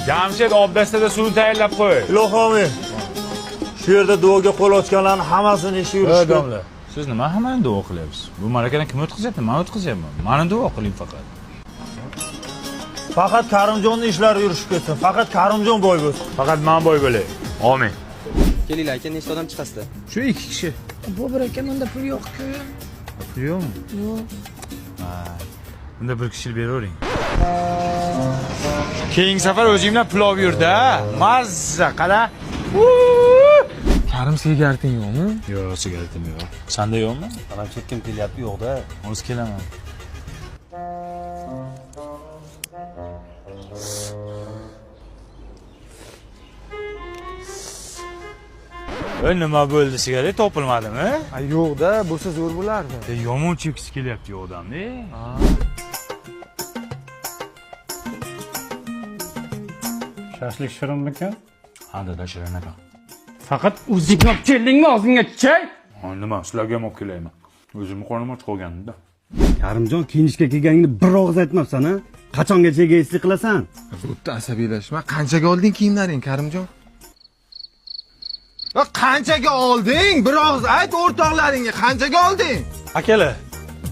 Jamshid, obdastada suvni tayyorlab qo'y. Ilohi omin. Shu yerda duoga qo'l ochganlarni hammasini ishi Ey yurishdi. Domla, siz nima hammani duo qilyapsiz? Bu ma'rakani kim o'tkazyapti? Men o'tkazyapman. Mani duo qiling faqat. Faqat Karimjonni ishlari yurishib ketsin. Faqat Karimjon boy bo'lsin. Faqat men boy bo'lay. Omin. Kelinglar aka, nechta odam chiqasizlar? Shu ikki kishi. Bobur aka, menda pul yo'q-ku. Pul yo'qmi? Yo'q. Unda bir kishilik beravering. Keyingi safar o'zing bilan pulov yurda. Mazza qara. Karim, sigareting yo'qmi? Yo'q, sigaretim yo'q. Sanda yo'qmi? Manam chekkim kelyapti, yo'q-da. Hozir kelaman. E, nima bo'ldi, sigaret topilmadimi? Yo'q-da, bo'lsa zo'r bo'lardi. E, yomon chekisi kelyapti odamda. Shashlik shirinmikan? Ha, dada, shirin ekan. Faqat o'zing olib keldingmi og'zingga chay? Ha, nima, sizlarga ham olib kelaymi? O'zimni qornim och qolgandi-da. Karimjon, kiyinishga kelganingni bir og'iz aytmabsan, a? Qachongacha egoistlik qilasan? Bo'pti, asabiylashma. Qanchaga olding kiyimlaring, Karimjon? Va qanchaga olding? Bir og'iz ayt o'rtoqlaringga, qanchaga olding? Akalar,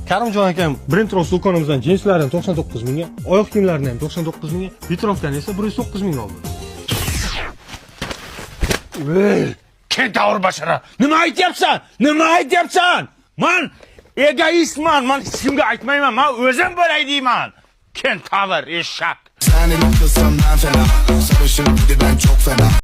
Karimjon akam Brent Ross do'konimizdan jinslarini 99 mingga, oyoq kiyimlarini ham 99 mingga, ветровка ni esa 109 mingga oldi. Kentavr bashara, nima aytyapsan? Nima aytyapsan? Man egoistman, man hech kimga aytmayman, man o'zim bo'lay deyman. Kentavr eshak. Sen kızım ben fena. Sarışın dedi ben çok fena.